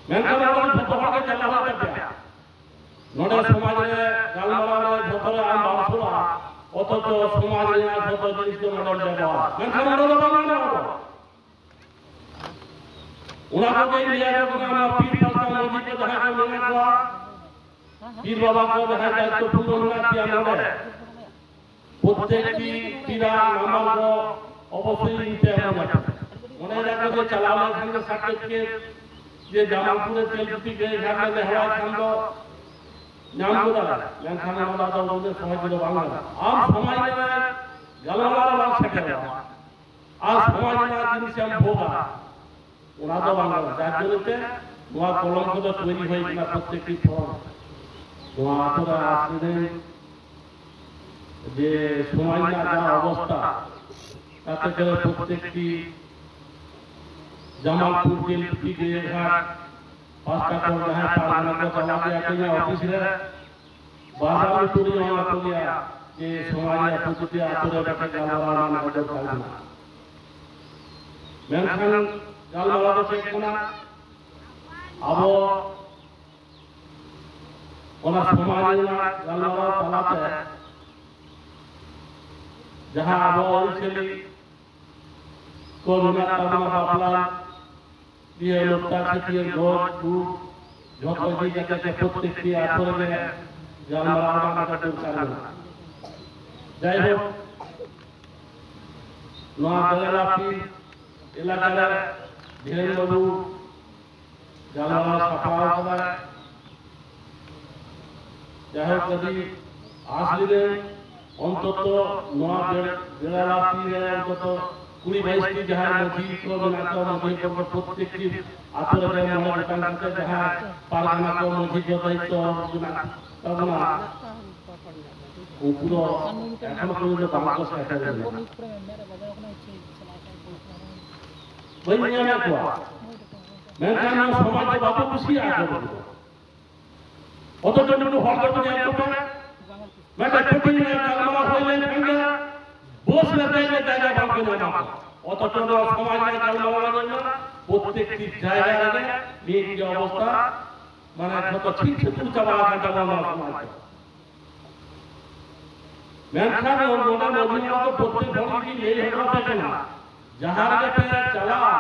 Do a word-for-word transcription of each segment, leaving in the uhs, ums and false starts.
ᱢᱮᱱᱠᱷᱟᱱ ᱱᱚᱰᱮ ᱡᱷᱚᱛᱚ ᱦᱚᱲ ᱜᱮ ᱪᱟᱞᱟᱣ ᱦᱩᱭᱩᱜ ᱛᱟᱯᱮᱭᱟ᱾ ᱱᱚᱰᱮ ᱥᱚᱢᱟᱡᱽ ᱨᱮ ᱜᱟᱞᱢᱟᱨᱟᱣ ᱨᱮ ᱡᱷᱚᱛᱚ ᱨᱮ ᱟᱢ ᱵᱟᱢ ᱥᱩᱨᱟ, ᱚᱛᱷᱚᱪᱚ ᱥᱚᱢᱟᱡᱽ ᱨᱮᱱᱟᱜ ᱡᱷᱚᱛᱚ ᱡᱤᱱᱤᱥ ᱜᱮ ᱱᱚᱰᱮᱢ ᱵᱮᱵᱚᱦᱟᱨᱟ᱾ ᱢᱮᱱᱠᱷᱟᱱ ᱱᱚᱰᱮ ᱫᱚ ᱵᱟᱝ ᱜᱟᱱᱚᱜᱼᱟ᱾ ᱚᱱᱟ ᱠᱚᱜᱮ ᱞᱟᱹᱭ ᱟᱠᱚ ᱠᱟᱱᱟ, ᱱᱚᱣᱟ ᱯᱤᱲ ᱯᱟᱥᱴᱟ ᱢᱟᱹᱡᱷᱤ ᱠᱚ ᱡᱟᱦᱟᱸᱭ ᱠᱚ ᱢᱮᱱᱟᱜ ᱠᱚᱣᱟ, ᱯᱤᱲ ᱵᱟᱵᱟ ᱠᱚ ᱡᱟᱦᱟᱸᱭ ᱫᱟᱭᱤᱛᱛᱚ ᱯᱩᱨᱱᱚ ᱢᱮᱱᱟᱜ ᱯᱮᱭᱟ ᱱᱚᱰᱮ, ᱯᱨᱚᱛᱛᱮᱠᱴᱤ ᱯᱤᱲᱟ ᱱᱟᱢᱵᱟᱨ ᱫᱚ ᱚᱵᱚᱥᱥᱳᱭ ᱤᱧ ᱯᱮ ᱮᱢᱟ ᱯᱮ᱾ ᱢᱚᱱᱮ ᱨᱟᱠᱷᱚ ᱡᱮ ᱪᱟᱞᱟᱣ ᱞᱮᱱᱠᱷᱟᱱ ᱜᱮ ᱥᱟᱨᱴᱤᱯᱷᱤᱠᱮᱴ ᱡᱮ ᱡᱟᱢᱟᱞᱯᱩᱨ ᱨᱮ ᱛᱮᱞᱠᱩᱯᱤ ᱜᱟᱹᱭ ᱜᱷᱟᱴ ᱨᱮ ᱱᱮᱦᱚᱨᱟᱭ ᱠᱷᱟᱱ ᱫᱚ ᱧᱟᱢ ᱜᱚᱫᱟ, ᱢᱮᱱᱠᱷᱟᱱ ᱚᱱᱟ ᱫᱚ ᱩᱱᱟᱹᱜ ᱥᱚᱦᱚᱡ ᱫᱚ ᱵᱟᱝ ᱠᱟᱱᱟ᱾ ᱟᱢ ᱥᱚᱢᱟᱡᱽ ᱨᱮ ᱜᱟᱞᱢᱟᱨᱟᱣ ᱨᱮ ᱵᱟᱢ ᱥᱮᱴᱮᱨᱚᱜᱼᱟ, ᱟᱨ ᱥᱚᱢᱟᱡᱽ ᱨᱮᱱᱟᱜ ᱡᱤᱱᱤᱥ ᱮᱢ ᱵᱷᱳᱜᱟ, ᱚᱱᱟ ᱫᱚ ᱵᱟᱝ ᱠᱟᱱᱟ᱾ ᱡᱟᱨ ᱡᱚᱱᱱᱚ ᱛᱮ ᱱᱚᱣᱟ ᱠᱚᱞᱚᱢ ᱠᱚᱫᱚ ᱛᱳᱭᱨᱤ ᱦᱩᱭ ᱠᱟᱱᱟ ᱯᱨᱚᱛᱛᱮᱠᱴᱤ ᱯᱷᱚᱨᱢ᱾ ᱱᱚᱣᱟ ᱟᱛᱳ ᱨᱮ ᱟᱥ ᱞᱤᱫᱟᱹᱧ ᱡᱮ ᱥᱚᱢᱟᱡᱽ ᱨᱮᱱᱟᱜ ᱡᱟᱦᱟᱸ ᱚᱵᱚᱥᱛᱟ, ᱛᱟᱛᱮ ᱠᱚᱨᱮ ᱯᱨᱚᱛᱛᱮᱠᱴᱤ ᱡᱟᱢᱟᱞᱯᱩᱨ, ᱛᱮᱞᱠᱩᱯᱤ, ᱜᱟᱹᱭᱟᱹᱜᱷᱟᱴ ᱯᱟᱥᱴᱟ ᱠᱷᱚᱱ ᱡᱟᱦᱟᱸᱭ ᱯᱟᱨᱜᱟᱱᱟ ᱠᱚ ᱪᱟᱞᱟᱜ ᱜᱮᱭᱟ ᱠᱚ ᱤᱧᱟᱹᱜ ᱚᱯᱷᱤᱥ ᱨᱮ, ᱵᱟᱨ ᱵᱟᱨ ᱞᱩᱛᱩᱨ ᱤᱧ ᱚᱞ ᱟᱠᱚ ᱜᱮᱭᱟ ᱡᱮ ᱥᱚᱢᱟᱡᱽ ᱨᱮ ᱯᱨᱚᱛᱤᱴᱤ ᱟᱛᱳ ᱨᱮ ᱢᱤᱫᱴᱮᱱ ᱜᱟᱞᱢᱟᱨᱟᱣ ᱨᱮᱱᱟᱜ ᱫᱚᱨᱠᱟᱨ ᱢᱮᱱᱟᱜᱼᱟ᱾ ᱢᱮᱱᱠᱷᱟᱱ ᱜᱟᱞᱢᱟᱨᱟᱣ ᱫᱚ ᱪᱮᱫ ᱠᱟᱱᱟ? ᱟᱵᱚ ᱚᱱᱟ ᱥᱚᱢᱟᱡᱽ ᱨᱮᱱᱟᱜ ᱜᱟᱞᱢᱟᱨᱟᱣ ᱛᱟᱞᱟᱛᱮ ᱡᱟᱦᱟᱸ ᱟᱵᱚ ᱟᱹᱨᱤᱪᱟᱹᱞᱤ ᱠᱚ ᱢᱮᱱᱟᱜ ᱛᱟᱵᱚᱱᱟ, ᱵᱟᱯᱞᱟ, ᱵᱤᱦᱟᱹ, ᱞᱚᱴᱟ, ᱪᱷᱟᱹᱴᱭᱟᱹᱨ, ᱜᱚᱡ, ᱜᱩᱨ, ᱡᱷᱚᱛᱚ ᱤᱫᱤ ᱠᱟᱛᱮ ᱜᱮ ᱯᱨᱚᱛᱛᱮᱠᱴᱤ ᱟᱛᱳ ᱨᱮᱜᱮ ᱜᱟᱞᱢᱟᱨᱟᱣ ᱨᱮᱱᱟᱜ ᱢᱤᱫᱴᱟᱝ ᱫᱚᱨᱠᱟᱨ ᱢᱮᱱᱟᱜᱼᱟ᱾ ᱡᱟᱭᱦᱳᱠ, ᱱᱚᱣᱟ ᱵᱮᱲᱟᱞᱟᱯᱤ ᱮᱞᱟᱠᱟ ᱨᱮ ᱫᱷᱤᱨᱮᱱ ᱵᱟᱹᱵᱩ ᱜᱟᱞᱢᱟᱨᱟᱣ ᱥᱟᱯᱲᱟᱣ ᱠᱟᱫᱟᱭ᱾ ᱡᱟᱭᱦᱳᱠ, ᱟᱹᱰᱤ ᱟᱸᱥ ᱞᱤᱫᱟᱹᱧ, ᱚᱱᱛᱚᱛᱚ ᱱᱚᱣᱟ ᱵᱮᱲ-, ᱵᱮᱲᱟᱞᱟᱯᱤ ᱨᱮ ᱚᱱᱛᱚᱛᱚ ᱠᱩᱲᱤ ᱵᱟᱭᱤᱥ ᱴᱤ ᱡᱟᱦᱟᱸᱭ ᱢᱟᱹᱡᱷᱤ ᱠᱚ ᱢᱮᱱᱟᱜ ᱠᱚᱣᱟ, ᱢᱟᱹᱡᱷᱤ ᱦᱚᱯᱚᱱ ᱠᱚ ᱯᱨᱚᱛᱛᱮᱠᱴᱤ ᱟᱛᱳ ᱨᱮ ᱢᱚᱬᱮ ᱜᱚᱴᱟᱝ ᱠᱟᱛᱮ ᱡᱟᱦᱟᱸᱭ ᱯᱟᱨᱜᱟᱱᱟ ᱠᱚ, ᱢᱟᱹᱡᱷᱤ ᱠᱚ ᱫᱟᱭᱤᱛᱛᱚ ᱢᱮᱱᱟᱜ ᱛᱟᱵᱚᱱᱟ, ᱩᱱᱠᱩ ᱫᱚ ᱮᱠᱷᱚᱱ ᱯᱚᱨᱡᱚᱱᱛᱚ ᱵᱟᱝ ᱠᱚ ᱥᱮᱴᱮᱨ ᱞᱮᱱᱟ᱾ ᱵᱟᱹᱧ ᱧᱟᱢᱮᱫ ᱠᱚᱣᱟ᱾ ᱢᱮᱱᱠᱷᱟᱱ ᱱᱚᱣᱟ ᱥᱚᱢᱟᱡᱽ ᱫᱚ ᱵᱟᱠᱚ ᱠᱩᱥᱤᱭᱟᱜᱼᱟ ᱠᱚ᱾ ᱚᱛᱷᱚᱪᱚ ᱱᱩᱠᱩ ᱦᱚᱲ ᱫᱚᱠᱚ ᱧᱮᱞ ᱠᱚᱯᱮ, ᱢᱤᱫᱴᱮᱱ ᱠᱟᱹᱴᱤᱡ ᱧᱚᱜ ᱜᱟᱞᱢᱟᱨᱟᱣ ᱦᱩᱭ ᱞᱮᱱᱠᱷᱟᱱ ᱜᱮ ᱵᱚᱥ ᱨᱮ ᱫᱮᱡ ᱨᱮ ᱡᱟᱭᱜᱟ ᱵᱟᱝ ᱠᱚ ᱧᱟᱢᱟ᱾ ᱚᱛᱷᱚᱪᱚ ᱱᱚᱣᱟ ᱥᱚᱢᱟᱡᱽ ᱨᱮ ᱜᱟᱞᱢᱟᱨᱟᱣ ᱧᱮᱞ ᱢᱮ, ᱯᱨᱚᱛᱮᱠᱴᱤ ᱡᱟᱭᱜᱟ ᱨᱮᱜᱮ ᱢᱤᱫ ᱜᱮ ᱚᱵᱚᱥᱛᱟ, ᱢᱟᱱᱮ ᱡᱷᱚᱛᱚ ᱪᱷᱤᱝ ᱪᱷᱟᱹᱛᱩᱨ ᱪᱟᱵᱟ ᱟᱠᱟᱱ ᱛᱟᱵᱚᱱᱟ ᱱᱚᱣᱟ ᱥᱚᱢᱟᱡᱽ ᱫᱚ᱾ ᱢᱮᱱᱠᱷᱟᱱ ᱱᱚᱰᱮ ᱢᱟᱹᱡᱷᱤ ᱦᱚᱲ ᱫᱚ ᱯᱨᱚᱛᱮᱠ ᱦᱚᱲ ᱜᱮ ᱞᱟᱹᱭ ᱦᱚᱴᱚ ᱟᱯᱮ ᱠᱟᱱᱟ, ᱡᱟᱦᱟᱸ ᱨᱮᱜᱮ ᱯᱮ ᱪᱟᱞᱟᱜᱼᱟ,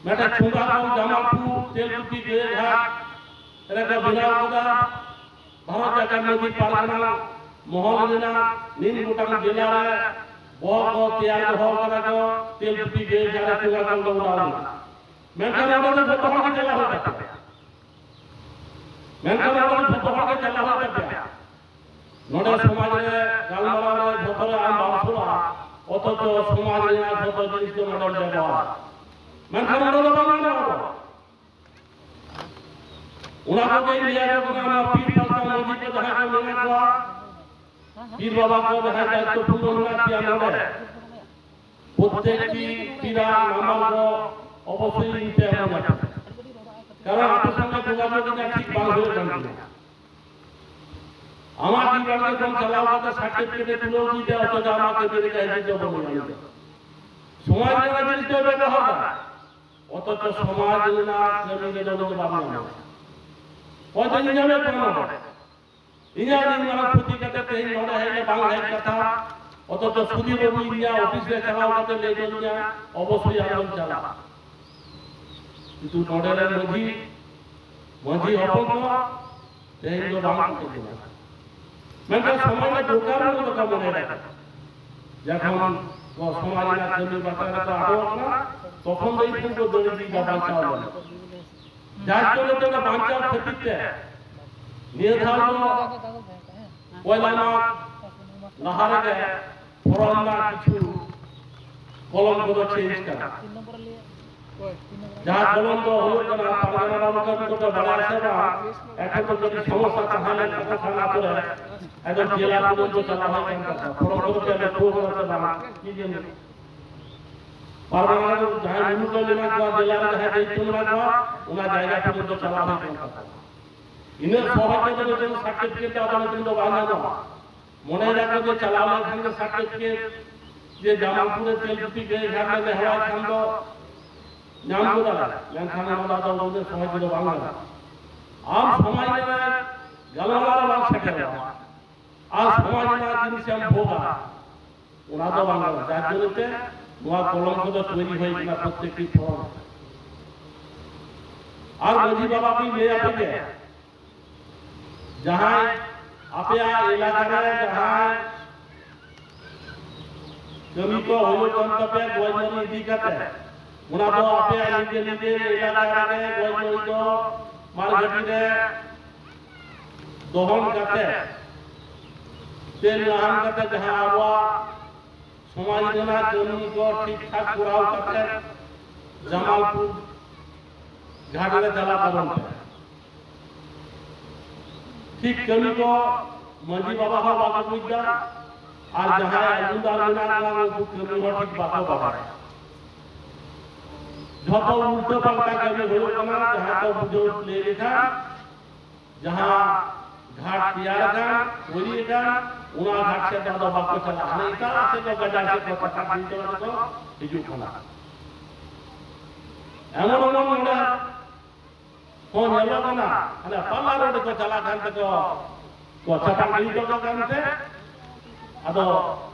ᱢᱤᱫᱴᱟᱝ ᱪᱷᱩᱝᱜᱟ ᱠᱚ ᱡᱟᱢᱟᱞᱯᱩᱨ ᱛᱮᱞᱠᱩᱯᱤ ᱜᱟᱹᱭᱜᱷᱟᱴ ᱨᱮᱠᱚ ᱵᱮᱱᱟᱣ ᱠᱟᱫᱟ᱾ ᱵᱷᱟᱨᱚᱛ ᱡᱟᱠᱟᱛ ᱢᱟᱹᱡᱷᱤ ᱯᱟᱨᱜᱟᱱᱟ ᱢᱚᱦᱚᱞ ᱨᱮᱱᱟᱜ ᱱᱤᱱ ᱜᱚᱴᱟᱝ ᱡᱮᱞᱟ ᱨᱮ ᱵᱚᱦᱚᱜ ᱠᱚ ᱛᱮᱭᱟᱨ ᱫᱚᱦᱚ ᱠᱟᱫᱟ ᱠᱚ, ᱛᱮᱞᱠᱩᱯᱤ ᱜᱟᱹᱭᱜᱷᱟᱴ ᱨᱮ ᱪᱷᱩᱝᱜᱟ ᱠᱚ ᱵᱮᱱᱟᱣ ᱠᱟᱫᱟ᱾ ᱢᱮᱱᱠᱷᱟᱱ ᱚᱸᱰᱮ ᱫᱚ ᱡᱷᱚᱛᱚ ᱦᱚᱲ ᱜᱮ ᱪᱟᱞᱟᱣ ᱦᱩᱭᱩᱜ ᱛᱟᱯᱮᱭᱟ᱾ ᱢᱮᱱᱠᱷᱟᱱ ᱚᱸᱰᱮ ᱫᱚ ᱡᱷᱚᱛᱚ ᱦᱚᱲ ᱜᱮ ᱪᱟᱞᱟᱣ ᱦᱩᱭᱩᱜ ᱛᱟᱯᱮᱭᱟ᱾ ᱱᱚᱰᱮ ᱥᱚᱢᱟᱡᱽ ᱨᱮ ᱜᱟᱞᱢᱟᱨᱟᱣ ᱨᱮ ᱡᱷᱚᱛᱚ ᱨᱮ ᱟᱢ ᱵᱟᱢ ᱥᱩᱨᱟ, ᱚᱛᱷᱚᱪᱚ ᱥᱚᱢᱟᱡᱽ ᱨᱮᱱᱟᱜ ᱡᱷᱚᱛᱚ ᱡᱤᱱᱤᱥ ᱜᱮ ᱱᱚᱰᱮᱢ ᱵᱮᱵᱚᱦᱟᱨᱟ᱾ ᱢᱮᱱᱠᱷᱟᱱ ᱱᱚᱰᱮ ᱫᱚ ᱵᱟᱝ ᱜᱟᱱᱚᱜᱼᱟ᱾ ᱚᱱᱟ ᱠᱚᱜᱮ ᱞᱟᱹᱭ ᱟᱠᱚ ᱠᱟᱱᱟ, ᱱᱚᱣᱟ ᱯᱤᱲ ᱯᱟᱲᱛᱟ ᱢᱟᱹᱡᱷᱤ ᱠᱚ ᱡᱟᱦᱟᱸᱭ ᱠᱚ ᱢᱮᱱᱟᱜ ᱠᱚᱣᱟ, ᱯᱤᱲ ᱵᱟᱵᱟ ᱠᱚ ᱡᱟᱦᱟᱸᱭ ᱫᱟᱭᱤᱛᱛᱚ ᱯᱩᱨᱱᱚ ᱢᱮᱱᱟᱜ ᱯᱮᱭᱟ ᱱᱚᱰᱮ, ᱯᱨᱚᱛᱮᱠᱴᱤ ᱯᱤᱲᱟ ᱱᱟᱢᱟᱞ ᱠᱚ ᱚᱵᱚᱥᱥᱳᱭ ᱤᱧ ᱯᱮ ᱮᱢᱟ ᱠᱚ᱾ ᱠᱟᱨᱚᱱ ᱟᱯᱮ ᱥᱚᱸᱜᱮ ᱡᱳᱜᱟᱡᱳᱜᱽ ᱨᱮᱱᱟᱜ ᱴᱷᱤᱠ ᱵᱟᱝ ᱦᱩᱭᱩᱜ ᱠᱟᱱ ᱛᱤᱧᱟ᱾ ᱟᱢᱟᱜ ᱰᱤᱯᱟᱨᱴᱢᱮᱱᱴ ᱠᱷᱚᱱ ᱪᱟᱞᱟᱣ ᱠᱟᱛᱮ ᱥᱟᱨᱴᱤᱯᱷᱤᱠᱮᱴ ᱮ ᱛᱩᱞᱟᱹᱣ ᱤᱫᱤᱭᱮᱫᱟ, ᱚᱛᱷᱚᱪᱚ ᱟᱢᱟᱜ ᱠᱟᱹᱢᱤ ᱨᱮ ᱦᱤᱡᱩᱜ ᱫᱚ ᱵᱟᱹᱱᱩᱜ ᱟᱱᱟ᱾ ᱥᱚᱢᱟᱡᱽ ᱨᱮᱱᱟᱜ ᱡᱤᱱᱤᱥ ᱫᱚᱭ ᱵᱮᱵᱚᱦᱟᱨ ᱫᱟ, ᱚᱛᱷᱚᱪᱚ ᱥᱚᱢᱟᱡᱽ ᱨᱮᱱᱟᱜ ᱠᱟᱹᱢᱤ ᱨᱮᱫᱚ ᱩᱱᱤ ᱫᱚ ᱵᱟᱢ ᱧᱟᱢᱟ᱾ ᱚᱠᱚᱭ ᱫᱚ ᱧᱮᱧᱟᱢᱮᱫ ᱠᱟᱱᱟ ᱱᱚᱰᱮ? ᱤᱧᱟᱹᱜ ᱱᱤᱱ ᱢᱟᱨᱟᱝ ᱠᱷᱚᱛᱤ ᱠᱟᱛᱮ ᱛᱮᱦᱮᱧ ᱱᱚᱰᱮ ᱦᱮᱡ ᱞᱮ ᱵᱟᱝ ᱦᱮᱡ ᱠᱟᱛᱷᱟ, ᱚᱛᱷᱚᱪᱚ ᱥᱩᱫᱷᱤᱨ ᱵᱟᱹᱵᱩ ᱤᱧᱟᱹᱜ ᱚᱯᱷᱤᱥ ᱨᱮ ᱪᱟᱞᱟᱣ ᱠᱟᱛᱮ ᱞᱟᱹᱭ ᱦᱚᱴᱚ ᱞᱤᱧᱟ, ᱚᱵᱚᱥᱥᱳᱭ ᱟᱞᱚᱢ ᱪᱟᱞᱟᱜᱼᱟ᱾ ᱠᱤᱱᱛᱩ ᱱᱚᱰᱮ ᱨᱮᱱ ᱢᱟᱹᱡᱷᱤ, ᱢᱟᱹᱡᱷᱤ ᱦᱚᱯᱚᱱ ᱠᱚ ᱛᱮᱦᱮᱧ ᱫᱚ ᱵᱟᱝ ᱠᱚ ᱦᱤᱡᱩᱜᱼᱟ᱾ ᱢᱮᱱᱠᱷᱟᱱ ᱥᱚᱢᱚᱭ ᱨᱮ ᱫᱚᱨᱠᱟᱨ ᱵᱟᱹᱱᱩᱜ ᱛᱟᱠᱚᱣᱟ ᱢᱚᱱᱮ ᱨᱮ᱾ ᱡᱚᱠᱷᱚᱱ ᱱᱚᱣᱟ ᱥᱚᱢᱟᱡᱽ ᱨᱮᱱᱟᱜ ᱠᱟᱹᱢᱤ ᱵᱟᱠᱷᱨᱟ ᱨᱮᱠᱚ ᱟᱴᱚᱠ ᱠᱟᱱᱟ, ᱛᱚᱠᱷᱚᱱ ᱫᱚ ᱤᱧ ᱴᱷᱮᱱ ᱠᱚ ᱫᱟᱹᱲ ᱤᱫᱤᱭᱮᱫᱟ ᱵᱟᱧᱪᱟᱣ ᱞᱟᱹᱜᱤᱫ᱾ ᱡᱟᱨ ᱡᱚᱱᱱᱚ ᱛᱮ ᱚᱱᱟ ᱵᱟᱧᱪᱟᱣ ᱠᱷᱟᱹᱛᱤᱨ ᱛᱮ ᱱᱤᱭᱟᱹ ᱫᱷᱟᱣ ᱫᱚ ᱯᱚᱭᱞᱟ ᱢᱟᱜᱽ ᱞᱟᱦᱟ ᱨᱮᱜᱮ ᱯᱷᱚᱨᱚᱢ ᱨᱮᱱᱟᱜ ᱠᱤᱪᱷᱩ ᱠᱚᱞᱚᱢ ᱠᱚᱫᱚ ᱪᱮᱧᱡᱽ ᱠᱟᱱᱟ᱾ ᱡᱟᱦᱟᱸ ᱠᱚᱞᱚᱢ ᱫᱚ ᱦᱩᱭᱩᱜ ᱠᱟᱱᱟ, ᱯᱟᱨᱜᱟᱱᱟ ᱵᱟᱵᱩ ᱛᱟᱠᱚ ᱠᱚ ᱵᱟᱲᱟᱭᱟ ᱥᱮ ᱵᱟᱝ, ᱮᱠᱷᱚᱱ ᱫᱚ ᱠᱟᱹᱴᱤᱡ ᱥᱚᱢᱚᱥᱥᱟ ᱛᱟᱦᱮᱸ ᱞᱮᱱ ᱛᱟᱠᱚ ᱠᱷᱟᱱ ᱟᱛᱳ ᱨᱮ, ᱮᱠᱫᱚᱢ ᱡᱮᱞᱟ ᱯᱚᱨᱡᱚᱱᱛᱚ ᱪᱟᱞᱟᱣ ᱦᱩᱭ ᱠᱟᱱ ᱛᱟᱠᱚᱣᱟ᱾ ᱯᱷᱚᱨᱚᱢ ᱠᱚᱫᱚ ᱯᱮ ᱞᱚᱠᱠᱷᱚ ᱠᱟᱫᱟ ᱥᱮ ᱵᱟᱝ, ᱠᱤ ᱡᱟᱹᱱᱤ᱾ ᱯᱟᱨᱜᱟᱱᱟ ᱨᱮ ᱡᱟᱦᱟᱸᱭ ᱢᱩᱞᱩᱠ ᱨᱮ ᱢᱮᱱᱟᱜ ᱠᱚᱣᱟ, ᱡᱮᱞᱟ ᱨᱮ ᱡᱟᱦᱟᱸᱭ ᱫᱟᱭᱤᱛᱛᱚ ᱢᱮᱱᱟᱜ ᱠᱚᱣᱟ, ᱚᱱᱟ ᱡᱟᱭᱜᱟ ᱯᱚᱨᱡᱚᱱᱛᱚ ᱪᱟᱞᱟᱣ ᱦᱩᱭ ᱠᱟᱱ ᱛᱟᱠᱚᱣᱟ᱾ ᱤᱱᱟᱹ ᱥᱚᱦᱚᱡ ᱛᱮᱫᱚ ᱱᱤᱛᱚᱝ ᱥᱟᱨᱴᱤᱯᱷᱤᱠᱮᱴ ᱫᱚ ᱟᱫᱚ ᱱᱤᱛᱚᱝ ᱫᱚ ᱵᱟᱝ ᱧᱟᱢᱚᱜᱼᱟ᱾ ᱢᱚᱱᱮ ᱨᱟᱠᱷᱚ ᱡᱮ ᱪᱟᱞᱟᱣ ᱞᱮᱱᱠᱷᱟᱱ ᱜᱮ ᱥᱟᱨᱴᱤᱯᱷᱤᱠᱮᱴ, ᱡᱮ ᱡᱟᱢᱟᱞᱯᱩᱨ ᱨᱮ ᱛᱮᱞᱠᱩᱯᱤ ᱜᱟᱹᱭ ᱜᱷᱟᱴ ᱨᱮ ᱱᱮᱦᱚᱨᱟᱭ ᱠᱷᱟᱱ ᱫᱚ ᱧᱟᱢ ᱠᱮᱫᱟ, ᱢᱮᱱᱠᱷᱟᱱ ᱚᱱᱟ ᱫᱚ ᱟᱫᱚ ᱩᱱᱤ ᱥᱚᱢᱟᱡᱽ ᱨᱮᱫᱚ ᱵᱟᱝ ᱜᱟᱱᱚᱜᱼᱟ᱾ ᱟᱢ ᱥᱚᱢᱟᱡᱽ ᱨᱮ ᱜᱟᱞᱢᱟᱨᱟᱣ ᱨᱮ ᱵᱟᱢ ᱥᱮᱴᱮᱨᱚᱜᱼᱟ ᱟᱨ ᱥᱚᱢᱟᱡᱽ ᱨᱮᱱᱟᱜ ᱡᱤᱱᱤᱥ ᱮᱢ ᱵᱷᱳᱜᱟ, ᱚᱱᱟ ᱫᱚ ᱵᱟᱝ ᱜᱟᱱᱚᱜᱼᱟ᱾ ᱡᱟᱨ ᱡᱚᱱᱱᱚ ᱛᱮ ᱱᱚᱣᱟ ᱠᱚᱞᱚᱢ ᱠᱚᱫᱚ ᱛᱳᱭᱨᱤ ᱦᱩᱭ ᱠᱟᱱᱟ ᱯᱨᱚᱛᱮᱠᱴᱤ ᱯᱷᱚᱨᱚᱢ ᱨᱮ᱾ ᱟᱨ ᱢᱟᱹᱡᱷᱤ ᱵᱟᱵᱟ ᱠᱚᱧ ᱞᱟᱹᱭ ᱟᱯᱮ ᱜᱮ, ᱡᱟᱦᱟᱸᱭ ᱟᱯᱮᱭᱟᱜ ᱮᱞᱟᱠᱟ ᱨᱮ ᱡᱟᱦᱟᱸᱭ ᱠᱟᱹᱢᱤ ᱠᱚ ᱦᱩᱭᱩᱜ ᱠᱟᱱ ᱛᱟᱯᱮᱭᱟ ᱜᱚᱡ ᱢᱟᱹᱨᱤ ᱤᱫᱤ ᱠᱟᱛᱮ, ᱚᱱᱟ ᱫᱚ ᱟᱯᱮᱭᱟᱜ ᱱᱤᱡᱮ ᱱᱤᱡᱮ ᱮᱞᱟᱠᱟ ᱨᱮ ᱜᱚᱡ ᱢᱟᱹᱨᱤ ᱫᱚ ᱢᱟᱲᱜᱷᱟᱴᱤ ᱨᱮ ᱫᱚᱦᱚᱱ ᱠᱟᱛᱮ, ᱛᱮᱞ ᱞᱟᱦᱟᱱ ᱠᱟᱛᱮ ᱡᱟᱦᱟᱸ ᱟᱵᱚᱣᱟᱜ ᱥᱚᱢᱟᱡᱽ ᱨᱮᱱᱟᱜ ᱠᱟᱹᱢᱤ ᱠᱚ ᱴᱷᱤᱠ ᱴᱷᱟᱠ ᱠᱚᱨᱟᱣ ᱠᱟᱛᱮ ᱡᱟᱢᱟᱞᱯᱩᱨ ᱜᱷᱟᱴ ᱨᱮ ᱪᱟᱞᱟᱜ ᱛᱟᱵᱚᱱ ᱯᱮ᱾ ᱴᱷᱤᱠ ᱠᱟᱹᱢᱤ ᱠᱚ ᱢᱟᱹᱡᱷᱤ ᱵᱟᱵᱟ ᱦᱚᱸ ᱵᱟᱠᱚ ᱵᱩᱡᱽ ᱫᱟ, ᱟᱨ ᱡᱟᱦᱟᱸᱭ ᱟᱹᱡᱩᱱᱫᱟᱨ ᱢᱮᱱᱟᱜ ᱠᱚᱣᱟ ᱩᱱᱠᱩ ᱠᱟᱹᱢᱤ ᱦᱚᱸ ᱴᱷᱤᱠ ᱵᱟᱠᱚ ᱵᱟᱲᱟᱭᱟ᱾ ᱡᱷᱚᱛᱚ ᱩᱞᱴᱟᱹ ᱯᱟᱞᱴᱟ ᱠᱟᱹᱢᱤ ᱦᱩᱭᱩᱜ ᱠᱟᱱᱟ᱾ ᱡᱟᱦᱟᱸ ᱠᱚ ᱵᱩᱡᱷᱟᱹᱣ ᱞᱟᱹᱭ ᱞᱮᱠᱷᱟᱱ ᱡᱟᱦᱟᱸ ᱜᱷᱟᱴ ᱛᱮᱭᱟᱨ ᱟᱠᱟᱱ, ᱛᱳᱭᱨᱤ ᱟᱠᱟᱱ, ᱚᱱᱟ ᱜᱷᱟᱴ ᱥᱮᱫ ᱫᱚ ᱟᱫᱚ ᱵᱟᱠᱚ ᱪᱟᱞᱟᱜᱼᱟ᱾ ᱦᱟᱱᱮ ᱮᱴᱟᱜ ᱥᱮᱫ ᱫᱚ ᱜᱟᱡᱟᱲ ᱥᱮᱫ ᱠᱚ ᱪᱟᱯᱟᱫ ᱤᱫᱤ ᱠᱟᱛᱮ ᱠᱚ ᱦᱤᱡᱩᱜ ᱠᱟᱱᱟ᱾ ᱮᱢᱚᱱ ᱮᱢᱚᱱ ᱱᱚᱰᱮ ᱦᱚᱸ ᱧᱮᱞᱚᱜ ᱠᱟᱱᱟ, ᱦᱟᱱᱮ ᱯᱟᱞᱞᱟ ᱨᱳᱰ ᱠᱚ ᱪᱟᱞᱟᱜ ᱠᱟᱱ ᱛᱮᱠᱚ, ᱠᱚ ᱪᱟᱯᱟᱫ ᱜᱤᱰᱤ ᱦᱚᱴᱚ ᱠᱟᱜ ᱠᱟᱱ ᱛᱮ, ᱟᱫᱚ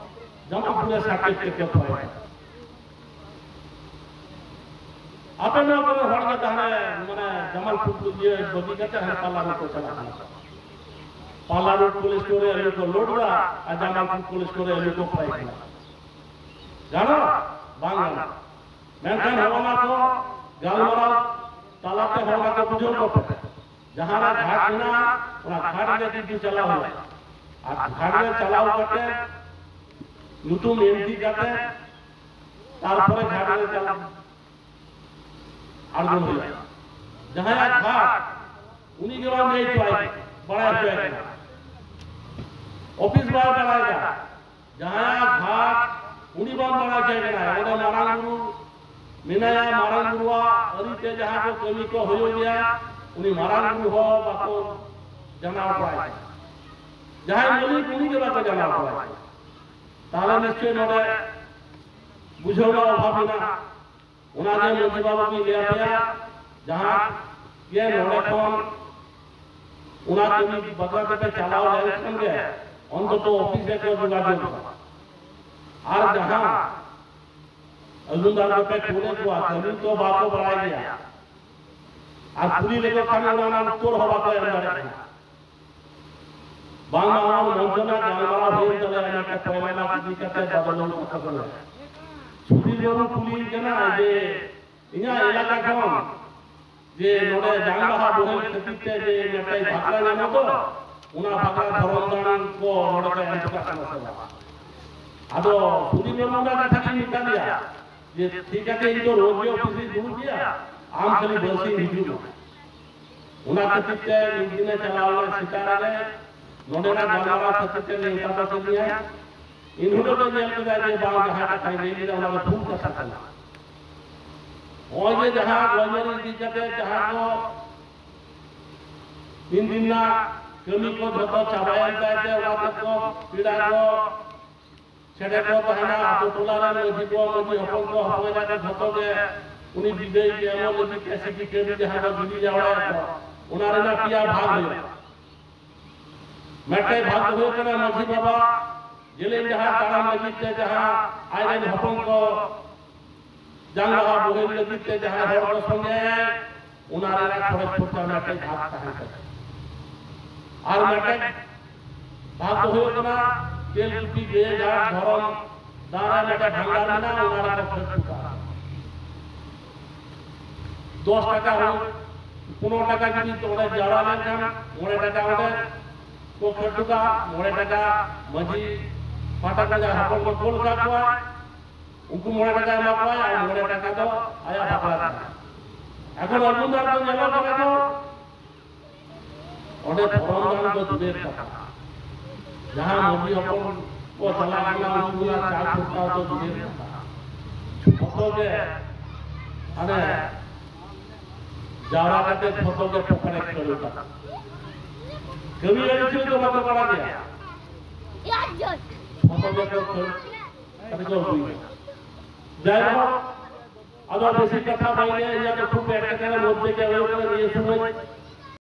ᱡᱟᱢᱟᱞᱯᱩᱨ ᱨᱮ ᱥᱟᱨᱴᱤᱯᱷᱤᱠᱮᱴ ᱠᱚ ᱯᱚᱨᱮ᱾ ᱟᱯᱮ ᱱᱚᱣᱟ ᱠᱚᱨᱮ ᱦᱚᱲ ᱜᱮ ᱛᱟᱦᱞᱮ ᱢᱟᱱᱮ ᱡᱟᱢᱟᱞᱯᱩᱨ ᱤᱭᱟᱹ ᱵᱟᱹᱜᱤ ᱠᱟᱛᱮ ᱦᱟᱱᱮ ᱯᱟᱞᱞᱟ ᱨᱳᱰ ᱠᱚ ᱪᱟᱞᱟᱜ ᱠᱟᱱᱟ᱾ ᱯᱟᱞᱞᱟ ᱨᱳᱰ ᱠᱳᱞᱰ ᱥᱴᱳᱨ ᱨᱮ ᱟᱹᱞᱩ ᱠᱚ ᱞᱳᱰ ᱫᱟ ᱟᱨ ᱡᱟᱢᱟᱞᱯᱩᱨ ᱠᱳᱞᱰ ᱥᱴᱳᱨ ᱨᱮ ᱟᱹᱞᱩ ᱠᱚ ᱯᱷᱨᱟᱭ ᱠᱟᱱᱟ᱾ ᱜᱟᱱᱚᱜᱼᱟ? ᱵᱟᱝ ᱜᱟᱱᱚᱜᱼᱟ᱾ ᱢᱮᱱᱠᱷᱟᱱ ᱦᱚᱸᱜᱼᱚ ᱱᱟ ᱠᱚ ᱜᱟᱞᱢᱟᱨᱟᱣ ᱛᱟᱞᱟᱛᱮ ᱦᱚᱸᱜᱼᱚ ᱱᱟ ᱠᱚ ᱵᱩᱡᱷᱟᱹᱣ ᱠᱚᱯᱮ᱾ ᱡᱟᱦᱟᱸ ᱨᱮ ᱜᱷᱟᱴ ᱢᱮᱱᱟᱜᱼᱟ, ᱚᱱᱟ ᱜᱷᱟᱴ ᱨᱮ ᱠᱤᱱᱛᱩ ᱪᱟᱞᱟᱣ ᱦᱩᱭᱩᱜᱼᱟ᱾ ᱟᱨ ᱜᱷᱟᱴ ᱨᱮ ᱪᱟᱞᱟᱣ ᱠᱟᱛᱮ ᱧᱩᱛᱩᱢ ᱮᱱᱴᱨᱤ ᱠᱟᱛᱮ ᱛᱟᱨᱯᱚᱨᱮ ᱜᱷᱟᱴ ᱨᱮ ᱪᱟᱞᱟᱣ ᱟᱬᱜᱚᱱ ᱦᱩᱭᱩᱜᱼᱟ᱾ ᱡᱟᱦᱟᱸᱭᱟᱜ ᱜᱷᱟᱴ, ᱩᱱᱤ ᱜᱮ ᱵᱟᱝ ᱞᱟᱹᱭ ᱦᱚᱪᱚᱣᱟᱭ, ᱵᱟᱲᱟᱭ ᱦᱚᱪᱚᱭ ᱠᱟᱱᱟ᱾ ᱚᱯᱷᱤᱥ ᱵᱟᱭ ᱵᱟᱲᱟᱭ ᱠᱟᱱᱟ᱾ ᱡᱟᱦᱟᱸᱭᱟᱜ ᱜᱷᱟᱴ, ᱩᱱᱤ ᱵᱟᱝ ᱵᱟᱲᱟᱭ ᱦᱚᱪᱚᱭ ᱠᱟᱱᱟ᱾ ᱚᱸᱰᱮ ᱢᱟᱨᱟᱝ ᱵᱩᱨᱩ ᱢᱮᱱᱟᱭᱟ, ᱢᱟᱨᱟᱝ ᱵᱩᱨᱩᱣᱟᱜ ᱟᱹᱨᱤᱛᱮ ᱡᱟᱦᱟᱸ ᱠᱚ ᱠᱟᱹᱢᱤ ᱠᱚ ᱦᱩᱭᱩᱜ ᱜᱮᱭᱟ, ᱩᱱᱤ ᱢᱟᱨᱟᱝ ᱵᱩᱨᱩ ᱦᱚᱸ ᱵᱟᱠᱚ ᱡᱟᱱᱟᱣ ᱦᱚᱴᱚᱣᱟᱭ ᱠᱟᱱᱟ᱾ ᱡᱟᱦᱟᱸᱭ ᱢᱟᱹᱞᱤᱠ, ᱩᱱᱤ ᱜᱮ ᱵᱟᱠᱚ ᱡᱟᱱᱟᱣ ᱦᱚᱴᱚᱣᱟᱭ ᱠᱟᱱᱟ᱾ ᱛᱟᱦᱞᱮ ᱱᱤᱥᱪᱚᱭ ᱱᱚᱰᱮ ᱵᱩᱡᱷᱟᱹᱣ ᱨᱮᱱᱟᱜ ᱚᱵᱷᱟᱵᱽ ᱢᱮᱱᱟᱜᱼᱟ᱾ ᱚᱱᱟᱜᱮ ᱢᱟᱹᱡᱷᱤ ᱵᱟᱵᱟ ᱠᱚᱧ ᱞᱟᱹᱭ ᱟᱯᱮᱭᱟ, ᱡᱟᱦᱟᱸ ᱜᱮ ᱱᱚᱰᱮ ᱠᱷᱚᱱ ᱚᱱᱟ ᱠᱟᱹᱢᱤ ᱵᱟᱠᱷᱨᱟ ᱛᱮᱯᱮ ᱪᱟᱞᱟᱣ ᱞᱮᱱᱠᱷᱟᱱ ᱜᱮ ᱚᱱᱛᱚᱛᱚ ᱚᱯᱷᱤᱥ ᱨᱮᱠᱚ ᱡᱳᱜᱟᱡᱳᱜᱽ ᱢᱟ᱾ ᱟᱨ ᱡᱟᱦᱟᱸ ᱟᱹᱜᱩᱱᱫᱟᱨ ᱠᱚᱯᱮ ᱠᱩᱞᱮᱫ ᱠᱚᱣᱟ, ᱠᱟᱹᱢᱤ ᱛᱚ ᱵᱟᱠᱚ ᱵᱟᱲᱟᱭ ᱜᱮᱭᱟ, ᱟᱨ ᱠᱩᱞᱤ ᱞᱮᱠᱚ ᱠᱷᱟᱱ ᱚᱱᱟ ᱨᱮᱱᱟᱜ ᱩᱛᱛᱚᱨ ᱦᱚᱸ ᱵᱟᱠᱚ ᱮᱢ ᱫᱟᱲᱮᱭᱟᱜ ᱠᱟᱱᱟ᱾ ᱵᱟᱝᱢᱟ ᱚᱱᱟ ᱢᱚᱧᱪᱚᱱᱟ ᱜᱟᱞᱢᱟᱨᱟᱣ ᱦᱩᱭᱮᱱ ᱛᱟᱞᱮᱭᱟ, ᱚᱱᱟ ᱠᱚ ᱯᱚᱭᱞᱟ ᱢᱟᱨᱪ ᱤᱫᱤ ᱠᱟᱛᱮ ᱵᱟᱫᱚᱞ ᱠᱟᱛᱷᱟ ᱠᱟᱱᱟ᱾ ᱥᱩᱫᱷᱤᱨ ᱵᱟᱹᱵᱩ ᱠᱩᱞᱤᱧ ᱠᱟᱱᱟ ᱡᱮ ᱤᱧᱟᱹᱜ ᱮᱞᱟᱠᱟ ᱠᱷᱚᱱ ᱡᱮ ᱱᱚᱰᱮ ᱡᱟᱝ ᱵᱟᱦᱟ ᱵᱚᱦᱮᱞ ᱠᱷᱟᱹᱛᱤᱨ ᱛᱮ ᱡᱮ ᱢᱤᱫᱴᱮᱱ ᱵᱷᱟᱜᱽᱲᱟ ᱧᱟᱢᱚᱜ ᱫᱚ, ᱚᱱᱟ ᱵᱷᱟᱜᱽᱲᱟ ᱫᱷᱚᱨᱚᱢ ᱫᱟᱱ ᱠᱚ ᱱᱚᱰᱮ ᱠᱚ ᱮᱢ ᱦᱚᱴᱚ ᱠᱟᱜ ᱠᱟᱱᱟ ᱥᱮ ᱵᱟᱝ? ᱟᱫᱚ ᱥᱩᱫᱷᱤᱨ ᱵᱟᱹᱵᱩ ᱚᱱᱟ ᱠᱟᱛᱷᱟ ᱜᱤᱧ ᱢᱮᱛᱟ ᱫᱮᱭᱟ ᱡᱮ ᱴᱷᱤᱠ ᱟᱪᱷᱮ, ᱤᱧ ᱫᱚ ᱨᱳᱡᱽ ᱜᱮ ᱚᱯᱷᱤᱥ ᱨᱤᱧ ᱫᱩᱲᱩᱵ ᱜᱮᱭᱟ, ᱟᱢ ᱠᱷᱟᱹᱞᱤ ᱵᱟᱹᱨᱥᱤᱧ ᱦᱤᱡᱩᱜ ᱢᱮ᱾ ᱚᱱᱟ ᱠᱷᱟᱹᱛᱤᱨ ᱛᱮ ᱢᱤᱫ ᱫᱤᱱᱮ ᱪᱟᱞᱟᱣ ᱞᱮᱱᱟ ᱥᱮᱛᱟᱜ ᱨᱮ, ᱱᱚᱰᱮᱱᱟᱜ ᱜᱟᱞᱢᱟᱨᱟᱣ ᱠᱷᱟᱹᱛᱤᱨ ᱛᱮ ᱱᱮᱣᱛᱟ ᱠᱚ ᱠᱮᱫᱤᱧᱟ᱾ ᱤᱱ ᱦᱤᱞᱳᱜ ᱫᱚ ᱧᱮᱞ ᱠᱮᱫᱟ ᱡᱮ ᱵᱟᱝ, ᱡᱟᱦᱟᱸ ᱠᱟᱛᱷᱟᱧ ᱞᱟᱹᱭ ᱞᱮᱫᱟ ᱚᱱᱟ ᱫᱚ ᱵᱷᱩᱞ ᱠᱟᱛᱷᱟ ᱠᱟᱱᱟ᱾ ᱱᱚᱜᱼᱚᱭ ᱡᱮ ᱡᱟᱦᱟᱸ ᱜᱚᱡᱢᱟᱹᱨᱤ ᱤᱫᱤ ᱠᱟᱛᱮ ᱡᱟᱦᱟᱸ ᱠᱚ ᱛᱤᱱ ᱫᱤᱱ ᱨᱮᱱᱟᱜ ᱠᱟᱹᱢᱤ ᱠᱚ ᱡᱷᱚᱛᱚ ᱪᱟᱵᱟᱭᱮᱱ ᱛᱟᱭ ᱛᱮ ᱚᱱᱟ ᱛᱮᱠᱚ ᱯᱮᱲᱟ ᱠᱚ ᱥᱮᱴᱮᱨ ᱠᱚ ᱛᱟᱦᱮᱱᱟ, ᱟᱛᱳ ᱴᱚᱞᱟ ᱨᱮᱱ ᱢᱟᱹᱡᱷᱤ ᱠᱚ, ᱢᱟᱹᱡᱷᱤ ᱦᱚᱯᱚᱱ ᱠᱚ, ᱦᱚᱯᱚᱱ ᱮᱨᱟ ᱠᱚ ᱡᱷᱚᱛᱚ ᱜᱮ ᱩᱱᱤ ᱵᱤᱫᱟᱹᱭ ᱠᱚ ᱮᱢᱚᱜ ᱞᱟᱹᱜᱤᱫ ᱛᱮ ᱥᱤᱫᱤ ᱠᱟᱹᱢᱤ ᱡᱟᱦᱟᱸ ᱠᱚ ᱜᱤᱰᱤ ᱡᱟᱣᱨᱟᱭᱟ ᱠᱚ, ᱚᱱᱟ ᱨᱮᱱᱟᱜ ᱯᱮᱭᱟ ᱵᱷᱟᱜᱽ ᱦᱩᱭᱩᱜᱼᱟ᱾ ᱢᱤᱫᱴᱮᱱ ᱵᱷᱟᱜᱽ ᱫᱚ ᱦᱩᱭᱩᱜ ᱠᱟᱱᱟ ᱢᱟᱹᱡᱷᱤ ᱵᱟᱵᱟ ᱡᱮᱞᱮᱧ ᱰᱟᱦᱟᱨ ᱛᱟᱲᱟᱢ ᱞᱟᱹᱜᱤᱫ ᱛᱮ ᱡᱟᱦᱟᱸ ᱟᱡᱨᱮᱱ ᱦᱚᱯᱚᱱ ᱠᱚ ᱡᱟᱝ ᱵᱟᱦᱟ ᱵᱚᱦᱮᱞ ᱞᱟᱹᱜᱤᱫ ᱛᱮ ᱡᱟᱦᱟᱸᱭ ᱦᱚᱲ ᱠᱚ ᱥᱚᱸᱜᱮᱭᱟᱭ, ᱚᱱᱟ ᱨᱮᱱᱟᱜ ᱠᱷᱚᱨᱚᱪ ᱠᱷᱚᱨᱪᱟ ᱢᱤᱫᱴᱮᱱ ᱵᱷᱟᱜᱽ ᱛᱟᱦᱮᱱ ᱛᱟᱭᱟ᱾ ᱟᱨ ᱢᱤᱫᱴᱮᱱ ᱵᱷᱟᱜᱽ ᱫᱚ ᱦᱩᱭᱩᱜ ᱠᱟᱱᱟ ᱛᱮᱞᱠᱩᱯᱤ ᱜᱟᱹᱭ ᱜᱷᱟᱴ ᱫᱷᱚᱨᱚᱢ ᱫᱟᱨᱮ ᱢᱤᱫᱴᱮᱱ ᱵᱷᱟᱱᱰᱟᱨ ᱢᱮᱱᱟᱜᱼᱟ, ᱚᱱᱟ ᱨᱮᱠᱚ ᱠᱷᱟᱹᱲ ᱦᱚᱴᱚ ᱠᱟᱜᱼᱟ᱾ ᱫᱚᱥ ᱴᱟᱠᱟ ᱦᱳᱠ, ᱯᱚᱱᱨᱚ ᱴᱟᱠᱟ ᱡᱩᱫᱤ ᱚᱸᱰᱮ ᱡᱟᱣᱨᱟ ᱞᱮᱱᱠᱷᱟᱱ ᱢᱚᱬᱮ ᱴᱟᱠᱟ ᱚᱸᱰᱮ ᱠᱚ ᱠᱷᱟᱹᱲ ᱦᱚᱴᱚ ᱠᱟᱜᱼᱟ, ᱢᱚᱬᱮ ᱴᱟᱠᱟ ᱢᱟᱹᱡᱷᱤ ᱯᱟᱦᱴᱟ ᱠᱷᱚᱱ ᱡᱟᱦᱟᱸ ᱦᱚᱯᱚᱱ ᱠᱚ ᱠᱳᱞ ᱠᱟᱜ ᱠᱚᱣᱟ, ᱩᱱᱠᱩ ᱢᱚᱬᱮ ᱴᱟᱠᱟ ᱮᱢᱟ ᱠᱚᱣᱟᱭ ᱟᱨ ᱢᱚᱬᱮ ᱴᱟᱠᱟ ᱫᱚ ᱟᱭᱟᱜ ᱵᱟᱯᱞᱟ ᱠᱟᱱᱟ᱾ ᱮᱠᱷᱚᱱ ᱚᱨᱡᱩᱱ ᱫᱟᱨ ᱫᱚ ᱧᱮᱞᱚᱜ ᱠᱟᱱᱟ ᱠᱚ, ᱚᱸᱰᱮ ᱫᱷᱚᱨᱚᱢ ᱫᱟᱱ ᱫᱚ ᱫᱩᱨᱮᱨ ᱠᱟᱛᱷᱟ, ᱡᱟᱦᱟᱸ ᱢᱟᱹᱡᱷᱤ ᱦᱚᱯᱚᱱ ᱠᱚ ᱪᱟᱞᱟᱜ ᱠᱟᱱᱟ, ᱩᱱᱠᱩ ᱚᱱᱟ ᱪᱟ ᱠᱷᱚᱨᱪᱟ ᱫᱚ ᱫᱩᱨᱮᱨ ᱠᱟᱛᱷᱟ, ᱡᱷᱚᱛᱚ ᱜᱮ ᱦᱟᱱᱮ ᱡᱟᱣᱨᱟ ᱠᱟᱛᱮ ᱡᱷᱚᱛᱚ ᱜᱮ ᱯᱚᱠᱮᱴ ᱨᱮ ᱠᱷᱟᱹᱲ ᱠᱟᱜᱼᱟ᱾ ᱠᱟᱹᱢᱤ ᱟᱹᱲᱤᱥ ᱫᱚ ᱵᱟᱠᱚ ᱵᱟᱲᱟᱭ ᱜᱮᱭᱟ, ᱡᱷᱚᱛᱚ ᱜᱮ ᱠᱚ ᱠᱷᱟᱹᱲ ᱠᱟᱛᱮ ᱠᱚ ᱟᱹᱜᱩᱭᱟ᱾ ᱡᱟᱭᱦᱳᱠ, ᱟᱫᱚ ᱵᱮᱥᱤ ᱠᱟᱛᱷᱟ ᱵᱟᱹᱧ ᱞᱟᱹᱭᱟ, ᱤᱧᱟᱹᱜ ᱫᱚ ᱠᱷᱩᱵ ᱮᱴᱠᱮᱴᱚᱬᱮ ᱢᱚᱫᱽᱫᱷᱮ ᱜᱮ ᱦᱩᱭᱩᱜ ᱠᱟᱱᱟ ᱱᱤᱭᱟᱹ ᱥᱚᱢᱚᱭ᱾